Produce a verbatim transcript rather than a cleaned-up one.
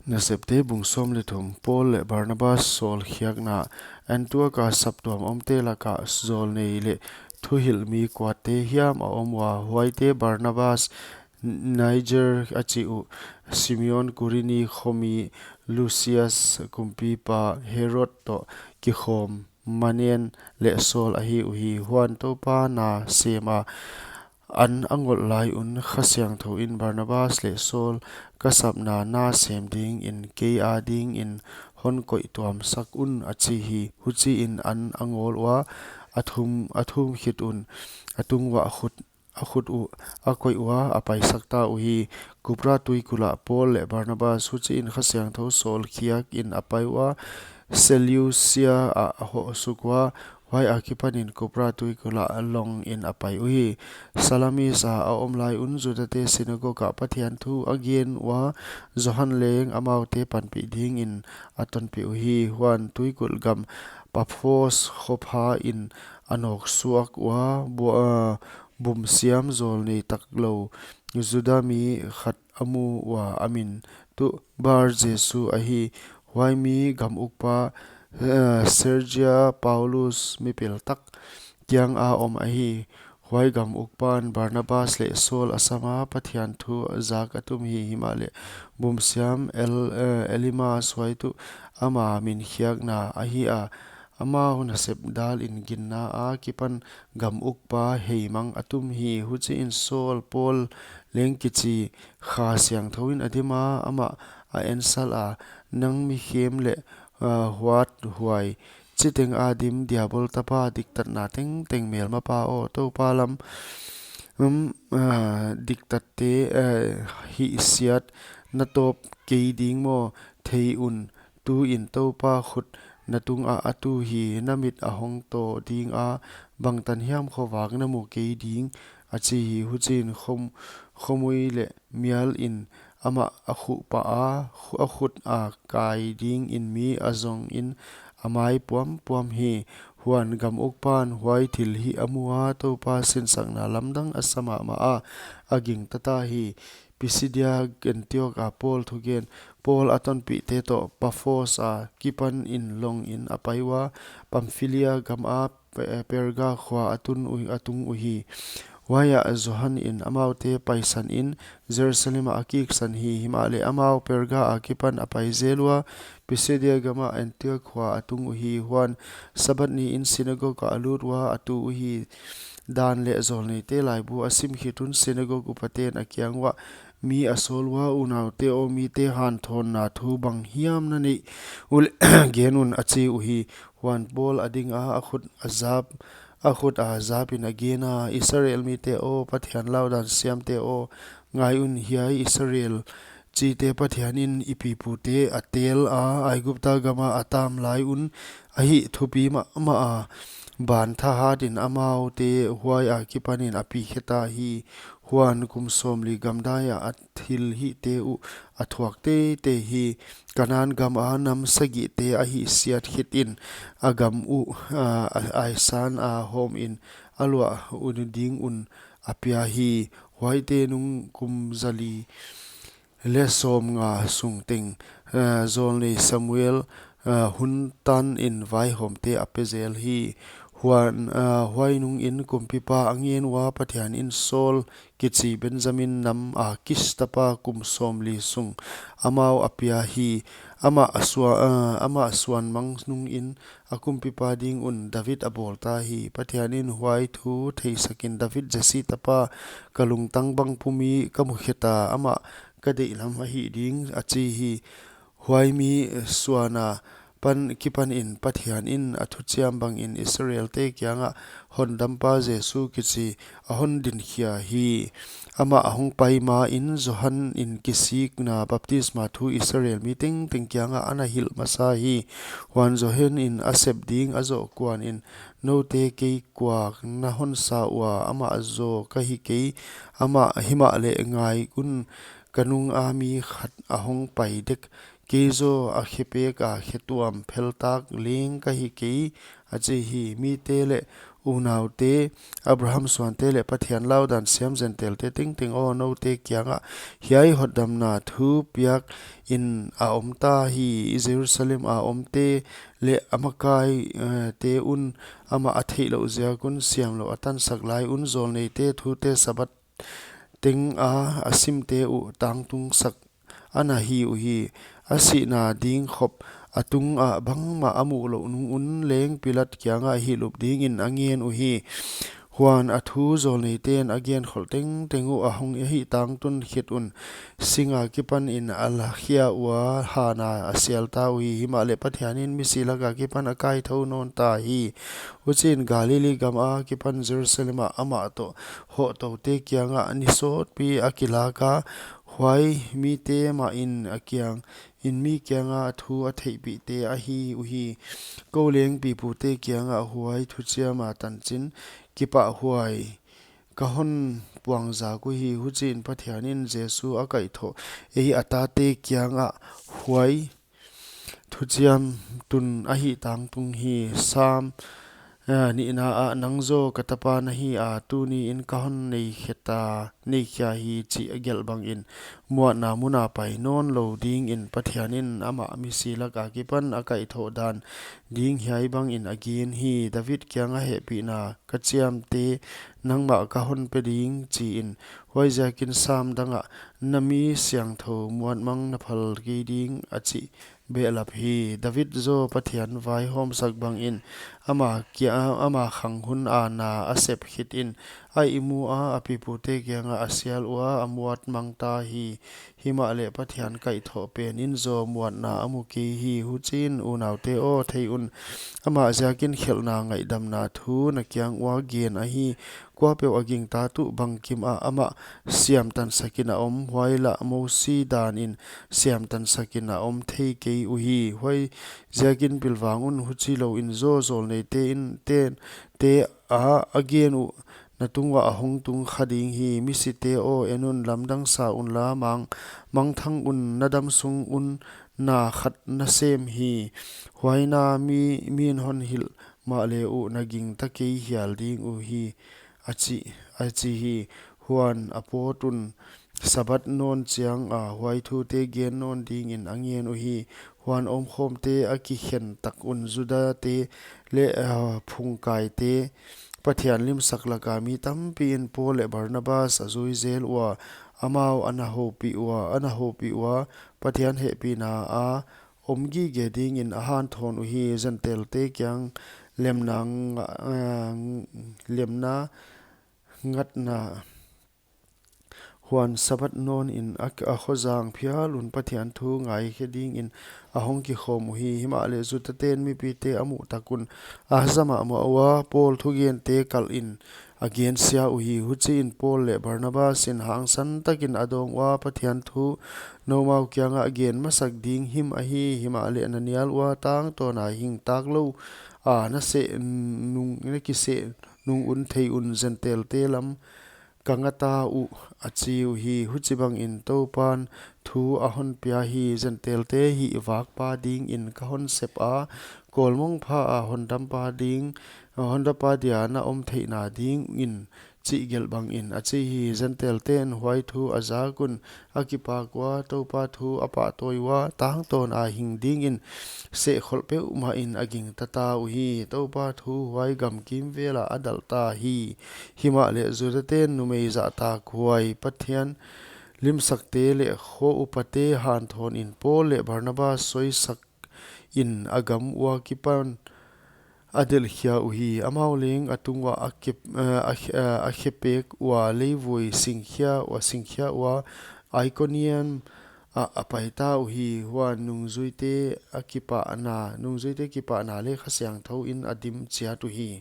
Nasepte bung sawm leh thum. Paul leh Barnabas sawlkhiakna. Antioch a saptuam omte laka zawlnei leh thuhilhmi kuate hiam a om ua? Huaite Barnabas, Niger a chih uh, Simeon Kurene khomi, Lucius kumpipa Herod toh kikhawm Manaen leh Saul ahi uhi. Huan Toupa na sem a an a ngolh lai un Kha Siangthou in Barnabas leh Saul ka sapna na sem dingin kei adingin hon koih tuamsak un, a chi hi. Huchiin an a ngawl ua, a thum, a thum khit un a tung uah a khut, a khut uh a koih ua, a paisak ta uhi. Kupra tuikulh ah Paul leh Barnabas. Huchiin Kha Siangthou sawlkhiakin a pai ua, Seleucia ah a hoh suk ua, huai akipanin Kupra tuikulh ah longin a pai uhi. Salamis a a om lai un Judate sinagog ah Pathian thu a gen ua, Johan leng amaute panpih dingin a tonpih uhi. Huan tuikulh gam Pafos khopha in a nawk suak ua, bua-, a, bumsiam zawlnei taklou Juda mi khat a mu ua, a min tuh Bar-Jesu ahi. Huai mi gam ukpa, eh, Sergia Paulus mipil tak kiang a om ahi. Huai gam ukpan Barnabas leh Saul a sam a, Pathian thu zak a tum hi. Himahleh bumsiam El-, eh, Elimas, huai tuh ama min khiakna ahi a, amau nasep dalin ginna akipan gam ukpa heimang a tum hi. Huchiin Saul, Paul leng kichi, Kha Siangthou in a dim a, amah a ensal a, Nang mi khem leh, ah, huat huai, chiteng a dim Diabol tapa, diktatna tengteng melmapa aw, Toupa lam, um, ah, diktatte, eh, hihsiat na tawp kei ding maw? Thei un, tuin Toupa khut na tungah a tu hi, na mit a hong taw ding a, bangtan hiam khovak na mu kei ding, a chi hi. Huchiin khom-, khomui leh mialin amah a khuh pah a, khu-, a khut a kai dingin mi a zongin a mai puampuam hi. Huan gam ukpan huai thil hih a mu a, Toupa sinsakna lamdang a sa mahmah a, a gingta ta hi. Pisidia Antioch a Paul thugen. Paul a tonpihte toh Pafos akipanin longin a pai ua, Pamfilia gam a Pe-, Perga khua a tun u-, a tung uhi. Huaiah Johan in amaute paisanin Jerusalem ah a kiksan hi. Himahleh amau Perga akipan a pai zel ua, Pisidia gama Antioch khua a tung uhi. Huan Sabat niin sinagog ah a lut ua, a tu uhi. Dan leh zawlneite laibu a sim khit un sinagog upaten a kiang uah mi a sawl ua, Unaute aw, mite hanthawnna thu bang hiam na neih uleh gen un, a chi uhi. Huan Paul a ding a, a khut a zap, a khut a zapin a gen a, Israel mite aw, Pathian laudan siamte aw, ngai un, hiai Israel chite Pathianin i pipute a tel a, Aigupta gama a tam lai un a hih thupi mahmah a, ban thahatin amaute huai akipanin a pi khe ta hi. Huan kum sawmli gamdai a a thil hihte uh a thuak teitei hi. Kanan gam a nam sagihte a hihsiat khitin a gam uh, a, a, aisan a hawmin a luah un ding un a pia hi. Huaite nung kum zali leh sawmnga sung teng, eh, zawlnei Samuel, eh, hun tanin vaihawmte a pe zel hi. Huan, eh, huai nungin kumpipa a ngen ua, Pathianin Saul kichi Benjamin nam a Kis tapa kum sawmli sung amau a pia hi. Amah a sua-, eh, amah a suan mang nungin a kumpipa ding un David a bawl ta hi. Pathianin huai thu theisakin, David Jesse tapa, ka lungtang bang pumi ka mu khe ta, amah ka deihlam a hih ding, a chi hi. Huai mi suan akipan, kipanin Pathianin a thuchiam bangin Israelte kiangah Hondampa Jesu kichi a hon dinkhia hi. Amah a hong pai main Johan in kisikna baptisma thu Israel mi tengteng kiangah ana hilh masa hi. Huan Johan in a sep ding a zoh kuanin, Noute kei kua na hon sa ua? Amah zaw ka hi kei. Amah, himahleh ngai un, ka nung a mi khat a hong pai dek, kei zaw a khepek a khetuam pheltak leng ka hi kei, a chi hi. Mite leh unaute, Abraham suante leh Pathian laudan siam Jentelte tengteng aw, noute kiangah hiai hotdamna thu piak in a om ta hi. I Jerusalem a omte leh a makai, eh, te un amah a theihlouh ziak un siamlouh a tansak lai un zawlneite thute Sabbath teng a a simte uh tangtungsak ana hi uhi. A sihna ding khop a tungah bangmah a muhlouh nung un leng Pilat kiangah hilhlup dingin a ngen uhi. Huan a thu zawlneiten a gen kholh tengteng uh a hong a hih tangtun khit un, sing akipanin a lakhia ua, hana a sial ta uhi. Himahleh Pathianin misi lak akipan a kaithou nawn ta hi. Huchiin Galili gam akipan Jerusalem ah amah toh hohtoute kiangah ni sawtpi a kilak a, huai mite mahin a kiang in mi kianga thu a theihpihte ahi uhi. Kou leng pipute kiangah huai thuchiam a tanchin kipahhuai ka hon puang zak uhi. Huchiin Pathianin Jesu a kaihthoh ei a tate kiangah huai thuchiam tun a hih tangtung hi. Sam, eh, nihna ah, nang zaw ka tapa na hi a, tuniin ka hon nei khia ta, nei khia hi chih a gelh bangin muanna muna pai nawn lou dingin Pathianin amah misi lak akipan a kaihthoh dan ding hiai bangin a gen hi. David kianga hehpihna ka chiamte nangmah ka hon pe ding chiin, huaiziakin Sam dangah na mi siangthou muanmang na phal kei ding a chih behlap hi. David zaw Pathian vaihawmsak bangin ama kia, ama khang hun a na a sep khitin a ihmu a, a pipute kiangah a sial ua, a muanmang ta hi. Himahleh Pathian kaihthoh penin zaw muanna a mu kei hi. Huchiin unaute aw, thei un, amah ziakin khelhna ngaihdamna thu na kiang ua gen ahi. Kuapeuh a gingta tuh bangkim ah amah siamtansakin a om, huai lah Mosi danin siamtansakin a om thei kei uhi. Huaiziakin pilvang un, huchilouin zaw zawlneite in te, te a a gen uh na tung uah a hong tung kha ding hi. Misite aw, en un, lamdang sa unla, mang, mangthang un, na dam sung un na khat na sem hi. Huai na mi, min hon hilh mahle uh na gingta kei hial ding uhi, a chi, a chi hi. Huan a pawt un Sabbath nawn chiang a huai thute gen nawn dingin a ngen uhi. Huan omkhawmte a kikhen tak un Judate leh, ah, phungkaite, Pathian limsak laka mi tampiin Paul leh Barnabas a zui zel ua, amau ana houpih ua, ana houpih ua, Pathian hehpihna a om gige dingin a hanthawn uhi. Jentelte kiang lemna nga-, ah, lemna ngatna. Huan Sabbath nawnin a, a khozang phial un Pathian thu ngaikhe dingin a hong kikhawm uhi. Himahleh Judaten mipite a muh tak un a haza mahmah ua, Paul thugente kalhin a gensia uhi. Huchiin Paul leh Barnabas in hangsan takin a dawng ua, Pathian thu noumau kiangah gen masak ding him ahi, himahleh na nial ua tangtawna hing tak lou a na seh nung, na kiseh nung un thei un, Jentelte lam ka nga ta uh, a chi uhi. Huchibangin Toupan thu a hon pia hi. Jentelte hihvakpa dingin ka hon sep a, kawlmong pha a hondampa ding, hondampa dia na om theihna dingin chih gelh bangin, a chi hi. Jentelten huai thu a zak un a kipak ua, Toupa thu a pahtawi ua, tangtawna hing dingin seh kholh peuhmahin a gingta ta uhi. Toupa thu huai gam kimvela a dalh ta hi. Himahleh Judaten numei zahtak huai, Pathian limsakte leh kho upate hanthawnin Paul leh Barnabas soisakin a gam ua kipan a delhkhia uhi. Amau leng a tung ua a kep-, eh, a khe-, eh, a khepek ua, leivui singkhia ua, singkhia ua, Iconium ah a paita uhi. Huan nungzuite a kipahna, nungzuite kipahna leh Kha Siangthouin a dim chiat uhi.